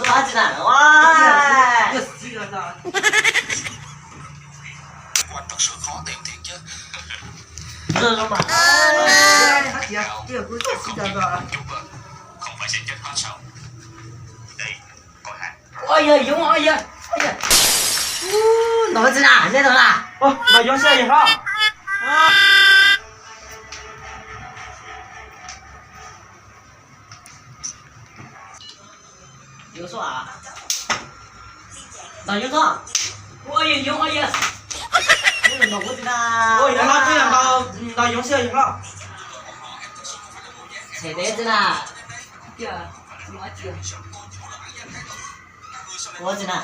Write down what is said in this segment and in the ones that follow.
Tsis na. Ua yog yoov, ua yog, ua yog. Ntawd tsis na, nej ntawd na. Mas yoov xwb yog hlob. Yoov xwb a. Ntawd yoov xwb. Ua yog yoov, ua yog. Ua yog hlob twb yog ntawd yoov xwb yog hlob. Tshem dev tsis na. Ua tsis na.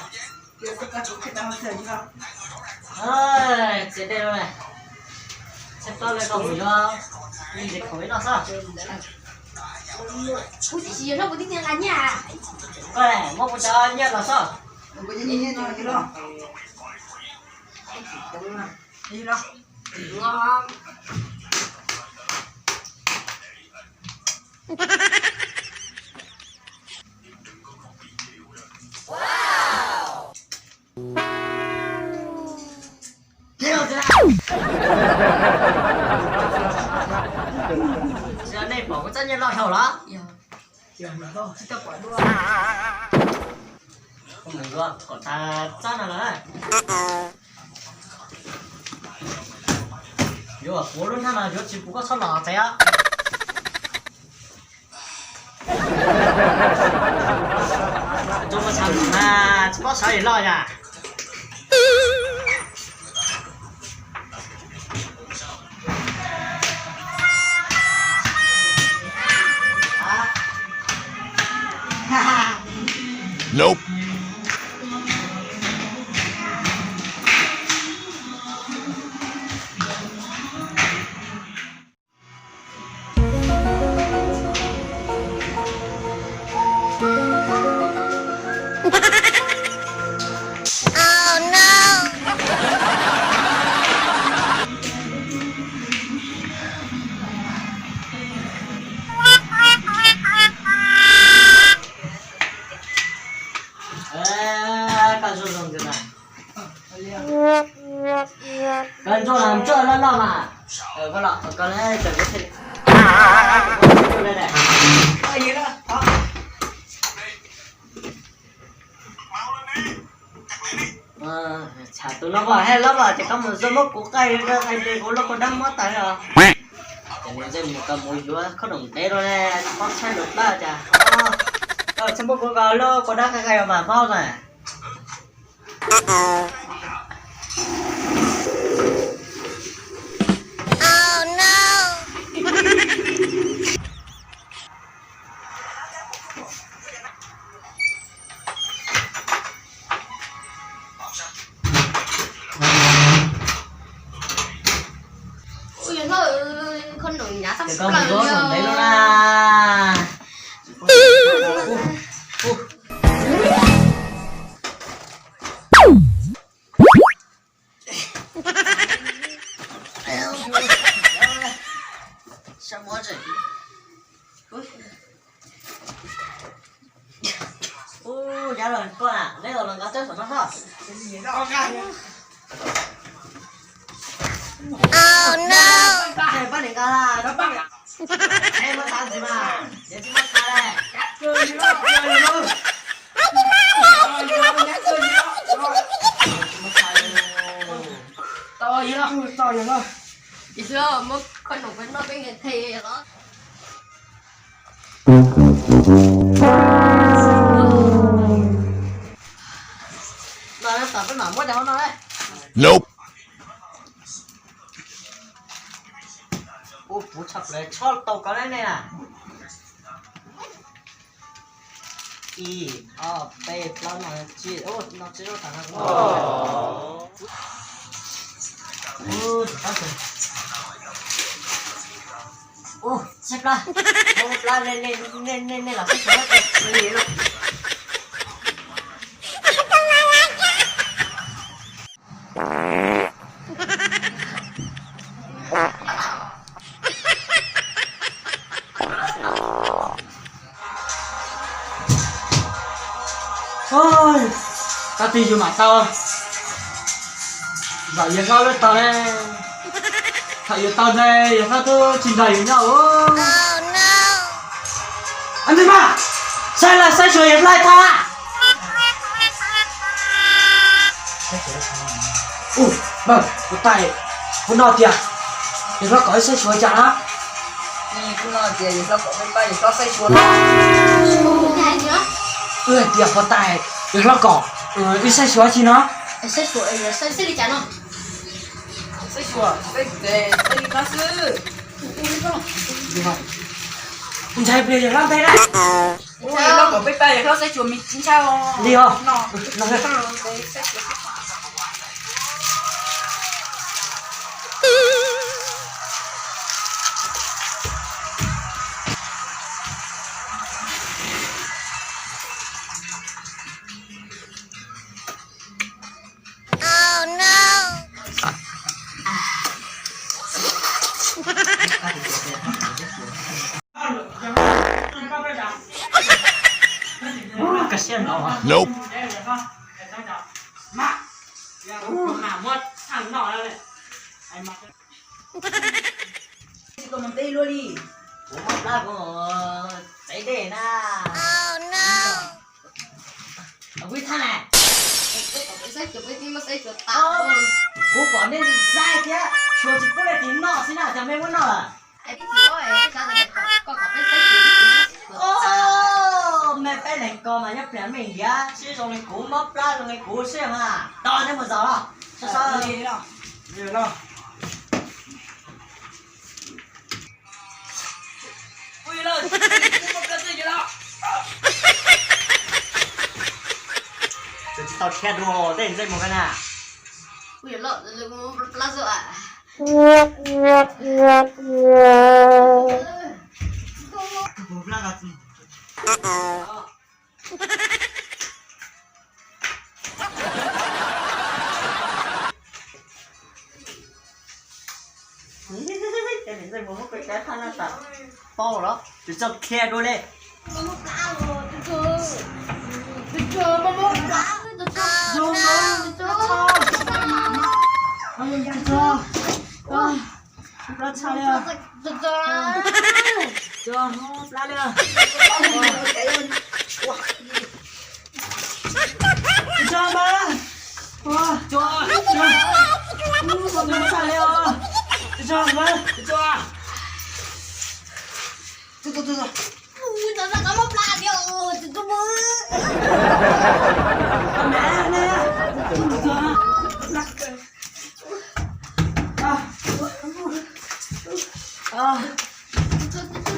Txiav dej lawm. Tsheb plaub lawv koj mus yuav me ntsis khoom ib noj xwb. Kuv tsis yog no kuv tib tiag nqa nyiaj. Koj muab kuv cov nyiaj los xwb. Nej pom kuv txoj nyiaj loj dhau los? Kom tas txaj no lawm. Yuav kuv lub hnab no yuav tsis pum koj txhob los tsev os. Tub mas tsis paub sawv li loj yam. Koj ntsuag los ntsuag loj loj mas. Koj los koj le tawm kuv thiaj li ua le. Tsham tus no mas hais loj mas ces koj mus zoo muab kuv qaij, qaij li kuv lub kua dab mob tas os. Ces mus ntsej mus koj mus yuav khoom ntev rau ne, tsis paub tshaib lus plab cas. Koj tsis muab kuv koj lub kua dab qaij qaij mas mob na. Ces koj mus yuav khoom ntev rau na. Ub, yog los koj na, neb los nqa teb saum no xwb. Pab niam nqa, es muab txhav ntxiv mas, yeej tsis muab txhav li. Tau, yog tau, yog no. Ces muab khoom noj peb nqe the los. No, tom peb mam muab cov hauv no. Ub, puv tshaj plaws, tshaj tau koj lawm ne. Ib, ob, peb, plaub, no tsib, ub, no tsib lub tas no. Ub, tsib plab, tsib plab, nej, nej, nej los sib xyuas. Oj, tau tig yus mam tau. Zaum yawg hlob lub tau ne, thaum yus tau ntawd yawg hlob twb tsis nrog yus nyob. Ntxim mas, saib los saib xyuas yawg hlob tag. Ub, pab, kuv tais, kuv no tias yawg hlob kom wb saib xyuas cas na. Kuv no tias yawg hlob kom peb pab yawg hlob saib xyuas no. Wb hais tias puas tais, yawg hlob kom wb saib xyuas tsi no. Saib xyuas, saib li cas no? Saib xyuas, saib li no xwb. Ntshai pliag yawg hlob ntev na. Yawg hlob kom peb pab yawg hlob saib xyuas me ntshai os. Li os. Nope. Tsis tau mus teb luaj li. Kuv mob plab kuv txev dej na. Kuv ib thaj na. Kuv pom nej saib thiab, xyuas tsis pub leej twg noj xwb na, cas mej muab noj lawm? Mej peb leeg ko mas nyob pliag mej ntiav sib zoo li kuv, mob plab zoo li kuv sib mas. Tos neb mus zaum los. Sab sab. Tsis tau khiav dua tej ntsej muag na. Tsis txhob khiav dua li. Plab tshaj li. Plab li. Tsis tso mas. Tsis tso. Tsis tso mas. Tsis tso.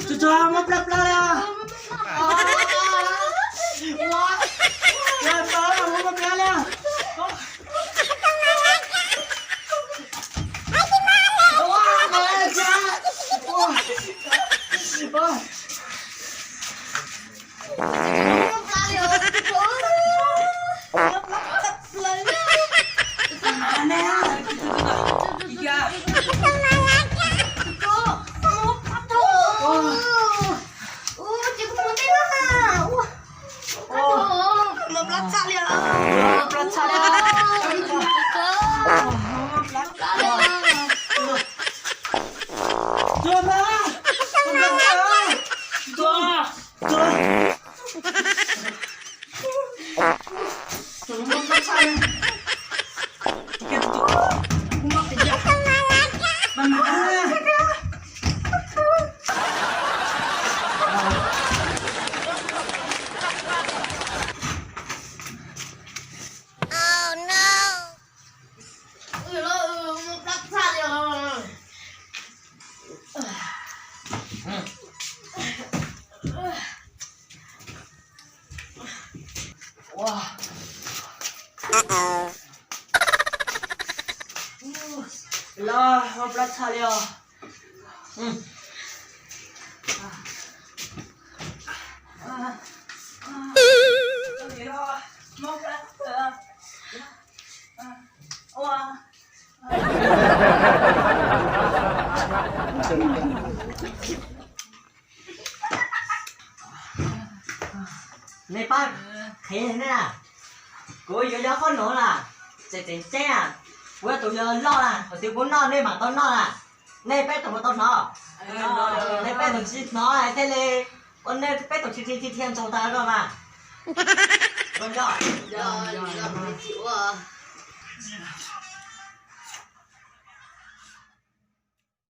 Tsis tso, mob plab plab li. Ua, mob plab li. Plab tshaj li. Plab tshaj li. Plab tshaj li. Los, mob plab tshaj li os. Nej pab Qhia nej na, kuv yuav yog qhov nuav na, tseem tseem ceeb na, kuv yog tus yuav loj na, qhov twg kuv noj nej mam tau noj na, nej peb tug mam tau hnov. Nej peb tug tsis hnov thiaj li ua nej peb tug tsis dhia ntsoog tag koj mas. Koj nco. Yog, yog, yog, tsis ua.